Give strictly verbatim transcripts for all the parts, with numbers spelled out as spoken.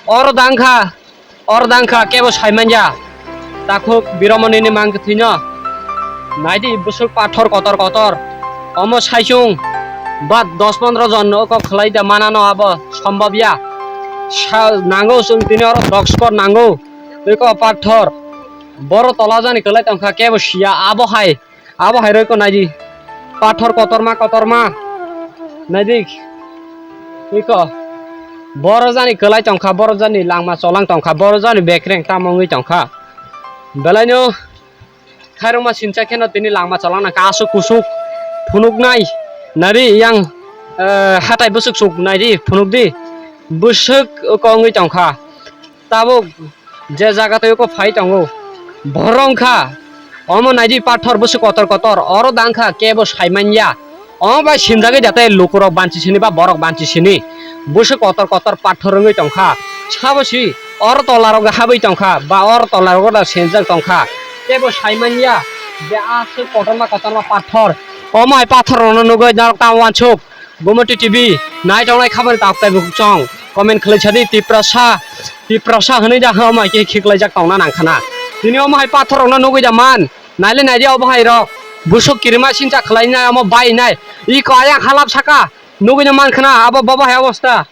Oro dangkha, oro dangkha, kebo saimanya. Takhuk Biromoni ni mang kwthwino. Naidi bwswk pathor kotor kotor. Omo saichung ba dos pondro jon no kok khlai da manano abo sombab ya. Sa-, nango chwng tini oro dok skor nango. Tei kok pathor. Boro tola jani kwlai tongkha kebo siya abo hai. Abo hai roi ko naidi. Pathor kotorma kotorma. Naidi. Iko. Boro jani kwlai tongkha, boro jani langma cholang tongkha, boro jani bekreng tamo wngwi tongkha. Belaino khairokma sincha kheno tini langma cholang nangkha aswk kusuk phunuknai. Nari yang, eh, hatai bwswk suk naidi phunukdi. Bwswk oko wngwi tongkha. Tabuk je jaga tei oko phai tongo, borok wngkha omo naidi pathor bwswk kotor kotor, oro da wngkha kebo saimanya. Omo bai simjagwi da tei lukurok banchi sini ba borok banchi sini bwswk kotor kotor pathor wngwi tongkha. Sabo si oro tola rogo habwi tongkha ba oro tola rogo da senjak tongkha, kebo saimanya je aswk kotorma kotorma pathor. Omo hai pathor rokno nugwi norok tamo wansuk. Gumoti T V nai tongnai khabani tabuk tei bukhuk chong comment khlai sadi, Tiprasa, Tiprasa hwnwi da hama khe khiklaijak tongna nangkhana. Tini omo hai pathor rokno nugwi da man, naile naidi obo hai rok busuk kirima sincha khlainai omo bai nai. I ko ayang halap saka nugwi no mankhana abo babo hai obosta.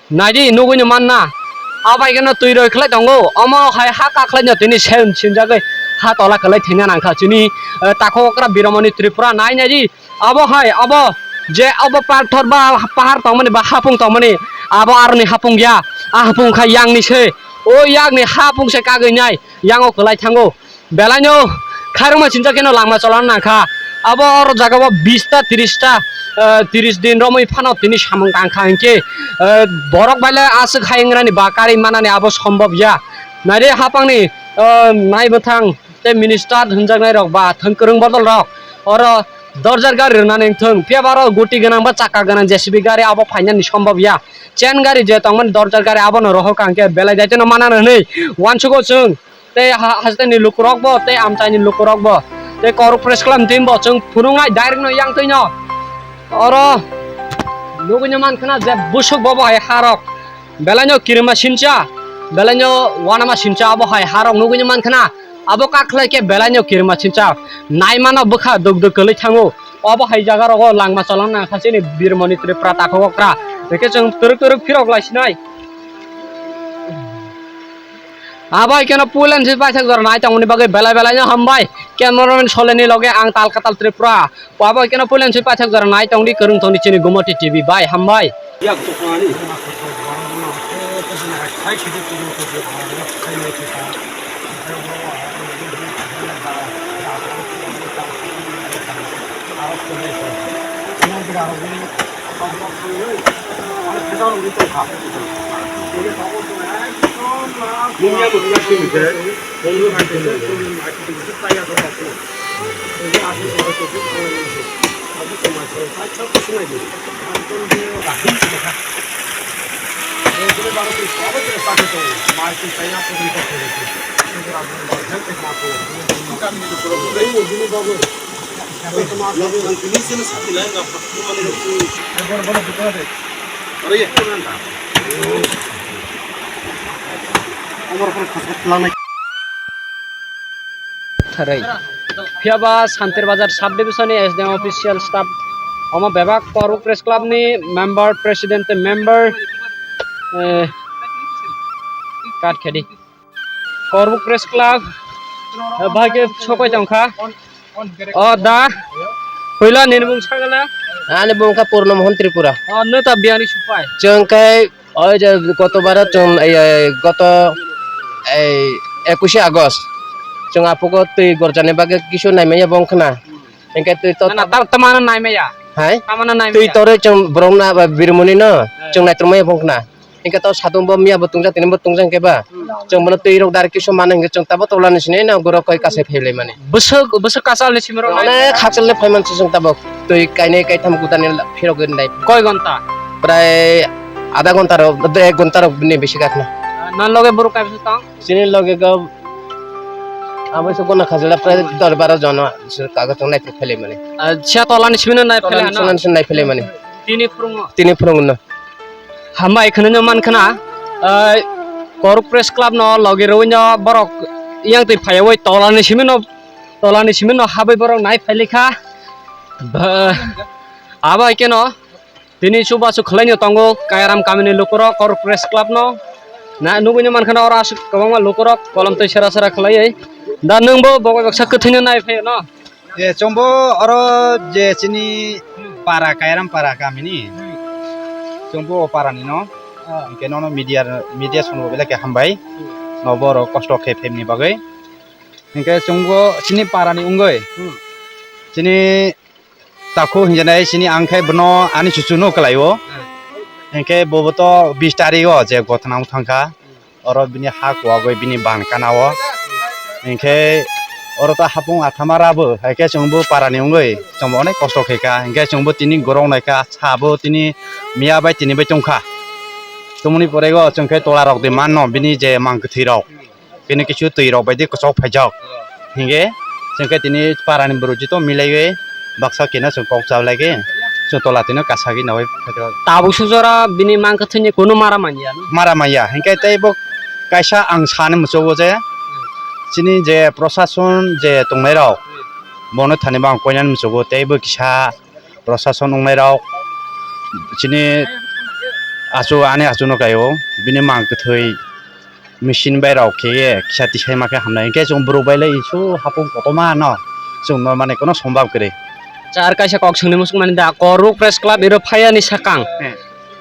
Naidi nugwi no manna. Abai gano twi roi khlai tongo. Omo hai ha ka khlai no tini sem simjagwi ha tola khlai thengna nangkha chini, eh, takhok okra Biromoni Tripura nai naidi. Abo hai, abo je abo pathor ba pahar tongmani ba hapung tongmani, abo aroni hapung ya, a hapung kha yang ni se, o yang ni hapung se kagwi nai, yang o kwlai thango. Belai no khairokma chincha kheno langma cholana nangkha. Abo oro jaga o bis ta, tris ta, eh, tris din romwi phano tini samung tangkha hinkhe, eh, borok bai le aswk hai wngnani ba kari manani abo sombab ya. Naidi hapang ni, eh, nai bwthang. Tei minister hwnjaknai rok ba thwng kwrwng bodol rok oro dorjar gari rwnani wngthwng, phiya ba oro guti gwnang ba chakka gwnang J C B gari abo phainani sombab ya. Chain gari je tongmani dorjar gari abono rohor kha hwnkhe belai daitwno manano hwnwi uansugo chwng. Tei ha-, hasteni lukurok bo tei amchaini lukurok bo tei Koruk Press Club ni team bo chwng phunuknai direct no yang twino. Oro nugwino mankhana je busuk bobo hai harok. Belaino kirima sincha, belaino wanama sincha, abo hai harok nugwino mankhana, abo kakhlai khe belaino kirima sincha, naimano bwkha duk duk kwlwi thango, obo hai jaga rogo langma cholana nangkha chini Birmoni Tripura takhuk okra, hwnkhe chwng twrwk twrwk phirok lai sinai. Abo hai kheno puilan si paithak jora nai tongmani bagwi belai belaino hambai, cameraman Soleni loge ang Talkatal Tripura. Abo hai kheno puilan si paithak jora nai tongdi, kwrwng tongdi chini Gumoti T V bai, hambai. Tharwi. Phiya ba Santir Bazar Sub Division ni S D M official staff, omo bebak Koruk Press Club ni member, president tei member, eh, kat khedi. Koruk Press Club, eh, bahai khe sokoi tongkha. O da, puila nini mung sagala? Ani mung kha Purno Mohan Tripura. O neta biyani supai. Chwng khe Oi je goto baro chwng, ei, ei, goto, ei, ekush August chwng aphuru twi gorjani bagwi kisu naimaya bong khna. Hinkhe twi to Na, na, tam-, tamano naimaya? Hai? Tamano naimaya? Twi torwi chwng borok na ba birmuni no chwng naitrokmaya bong khna. Hinkhe to satung bo miya bo tungja tini bo tungja hinkhe ba chwng bono twi rok dar kisu mano hinkhe chwng tabo tolani sini na goro koi kasai phailai mani. Bwswk, bwswk kachalni simarok nai? Onek hachal le phaiman se chwng tabok. Twi kainwi kaitham gudani phirogwi nai. Koi gonta? Prai adha gonta rok, ek gonta rok ni bisi gakna. Nan loge borok kaisa tong? Chini loge go abo se gona khajala prai tor baro jono se kago tong nai philai mani. Ah, sia tolani simi nai philai hano? Nai philai mani. Tini phurungo? Tini phurungo no. Hambai khwnwi no man khna. Ai, Koruk Press Club no logi rwino borok yang twi phaiwi tolani simi no, tolani simi no habwi borok nai phailikha. Ba-, abo hai keno tini chubachu khwlaino tongo Kairam kamini lukurok Koruk Press Club no. Na nugwino mankha oro aswk kwbangma lukurok kolom twi sera sera khwlaiwi. Da nwngbo bo baksa kwthwino nai phaio no. E, chwngbo oro je chini para, Kairam para kamini. Chwngbo o para ni no. Ah. Hingke nono media, media songbo belai ke hambai. Hmm. No borok kosto khe phaimani bagwi. Hingke chwngbo chini para ni wngwi. Hmm. Chini takhuk hinjanai chini ang khe bono ani chuchu no kwlai o. Hmm. Hingke bobo to bis tarik o je gotna wng thangkha. Oro bini ha kuwagwi bini ban kana o. Hinkhe oro ta hapung athama rabo, hai khe chwngbo para ni wngwi chwngbo onek kosto khe kha. Hinkhe chwngbo tini gorok nai kha, sabo tini miya bai tini bai tong kha. Tumuni pore go chwng khe tola rok de manno bini je mang kwthwi rok. Bini kisu twi rok bai de kwchok phaijak. Hinkhe chwng khe tini para ni bwrwi jito milaiwi baksa keno chwng kok cha lai khe chwng tola tino kasagwi nawi phaikha. Tabuk sujora bini mang kwthwini kunu mara manya. Mara manya, hinkhe tei bo kaisa ang sani muchungo je chini je prosason je tongnai rok bono thani bo ang koinani muchungo tei bo kisa prosason wngnai rok chini achu ani achuno kaio bini mang kwthwi. Machine bai rok khe ye kisa tisai ma khe hamnai. Hinkhe chwng borok bai le isu hapung kotorma no chwng no mane kono sombab kwrwi. Acha, ar kaisa kok swngni muchung mani da, Koruk Press Club iro phaiya ni sakang. Hmm.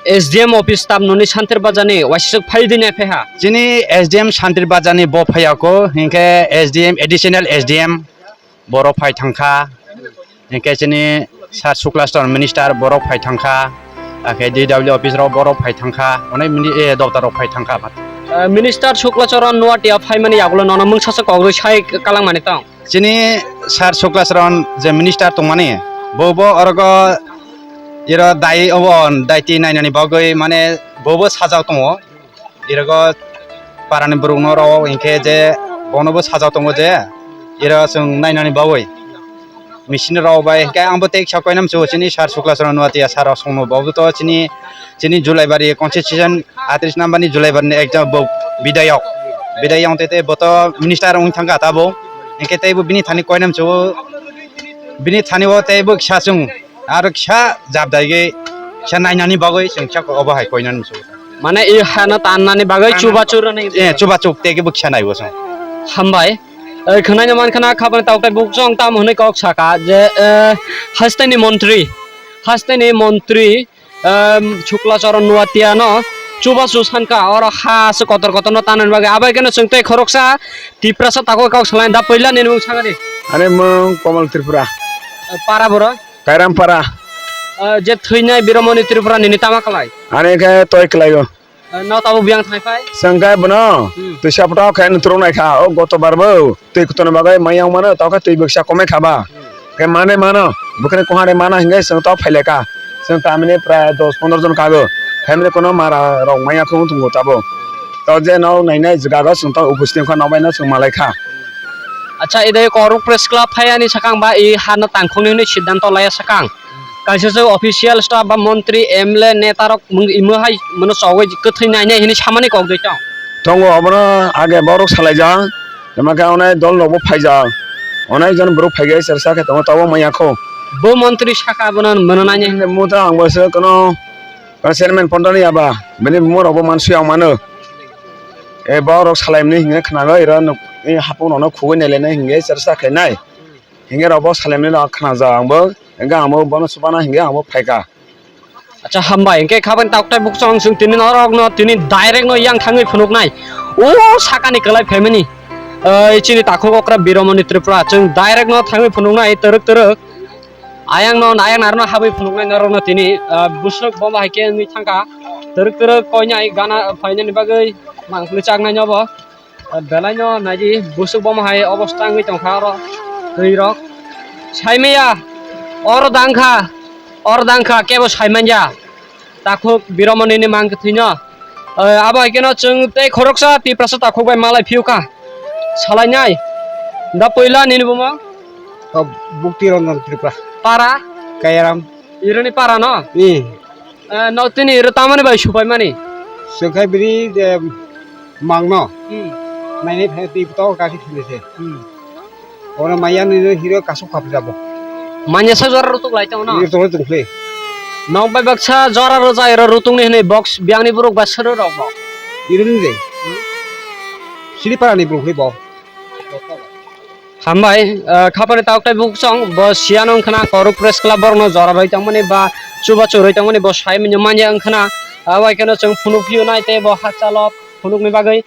S D M office staff noni Santir Bazar ni waisuk phai di nai phai ha. Chini S D M Santir Bazar ni bo phaiya ko, hinkhe S D M, additional S D M borok phai thangkha, hinkhe chini Sir Suklas Chand minister borok phai thangkha, akhe D W office rok borok phai thangkha, onek mini, eh, doptar rok phai thangkha. Eh, Minister Suklas Chand Noatia phaimani yagulo nono mungsa se kok rwi sai kalang mani tong. Chini Sir Suklas Chand je minister tongmani, bo bo orogo iro dai obo daiti nainani bagwi mane bo bo sajak tongo. Irogo parani borokno rw hinkhe je bonobo sajak tongo je iro chwng nainani bagwi machine rw bai hinkhe angbo tei kisa koinam chwng chini Sir Suklas Chand Noatia sir rok songno bo to chini, chini Julaibari constitution atris number ni Julaibari ni ekta bo bidayok, bidayok tei tei bo to minister wng thangkha tabuk hinkhe tei bo bini thani koinam chwng bini thani o tei bo kisa chwng. Aro kisa jabdai ge kisa nainani bagwi chwng kisa obo hai koinani muchungo. Mane i hano tannani bagwi chubachu rwni. Eh, chubachu tei kebo kisa naibo chwng. Hambai. Eh, khwnaino mankha na khabangni tabuk tei bukchong tamo hwnwi kok saka je, eh, hasteni montri, hasteni montri, em, Suklas Chand Noatia no chubachu sankha oro ha aswk kotor kotor no tanani bagwi. Abai kheno chwng tei khoroksa Tiprasa takhuk kok salai da, puila nini mung sakani. Ani mung Komal Tripura. Eh, para boro? Kairampara. Ah, je thwinai Biromoni Tripura nini tama kwlai? Ani khe toi kwlaio. Ah, no tabuk biyang thai phai? Chwng khe bono Hmm. twisa photo khe nuthrung nai kha, o goto bar bo twi kutorni bagwi maya wng mano, tamo khe twi bwkisa komai kha ba. Hmm. Khe manwi mano, bwkhani kwhani mano hinkhe chwng tok phai lai kha. Chwng tamini prai dos pondro jon kago. Family kono mara rok maya khung tongo tabuk. To je no nainai jaga o chwng tok upusthi wngkha, nokbai no chwng malai kha. Acha, idai Koruk Press Club phai ani sakang ba i hano tangkhung ni hwnwi siddhanto laya sakang. Kaisa se official staff ba montri, M L A, neta rok mung imo hai mono chogwi kwthwi nai nai hini samani kok doi tong. Tongo obono age borok salaijak, tamo khe onai dol rok bo phaijak, onai jon borok phaigai chersa khe tongo tabuk manya kho. Bo montri saka bono mono nai nai. Mota ang bo se kono chairman pontoni aba bini bumung rok bo mansuya ang mano. E borok salaimani hinwi khwnago iro hapung rokno khugwi nailainai hinwi chersa khainai. Hinge rok bo salemni no khna ja ang bo, hinge ang bo bono chubana hinge ang bo phaikha. Acha hambai, hinge khabang tok tai bukchong chwng tini norok no tini direct no yang thangwi phunuknai. O sakani kwlai family. Ei chini takhuk okra Biromoni Tripura chwng direct no thangwi phunuknai twrwk twrwk. Ayang no ayang narno habwi phunuknai norok no tini, ah, busuk bo hai khe wngwi thangkha. Twrwk twrwk koinai gana phainani bagwi mangpli chaknai no bo. Belai no naidi busuk bomo hai obosta wngwi tongkha oro twi rok. Saimaya oro dangkha, oro dangkha kebo saimanya. Takhuk Biromoni ni mang kwthwi no. Eh, abo hai khe no chwng tei khoroksa Tiprasa takhuk bai malai phiu kha. Salai nai. Da puila nini bumung? Bukti Ranjan Tripura. Para? Kayaram. Ironi para no? Ni. Eh, no tini iro tamani bai supai mani? Sengkai bini je mangno. Hmm. Naini phai twi to kaki philise. Hmm. Ono maya ni hiro kasuk khap jabo. Manya sa jora rutuk lai tong no? Iro tong tong khle. Nok bai baksa jora ro jai ro rutung ni hwnwi box biang ni buruk ba sero rok bo. Iro ni de. Hmm. Sili para ni buruk bo. Hambai, ah, khapani tok tai buksong, bo siyan wngkhana Koruk Press Club borokno jora roi tongmani ba chuba churoi tongmani bo sai manya wngkhana, ah, bai kheno chwng phunuk phiyunai tei bo hakchalo phunukni bagwi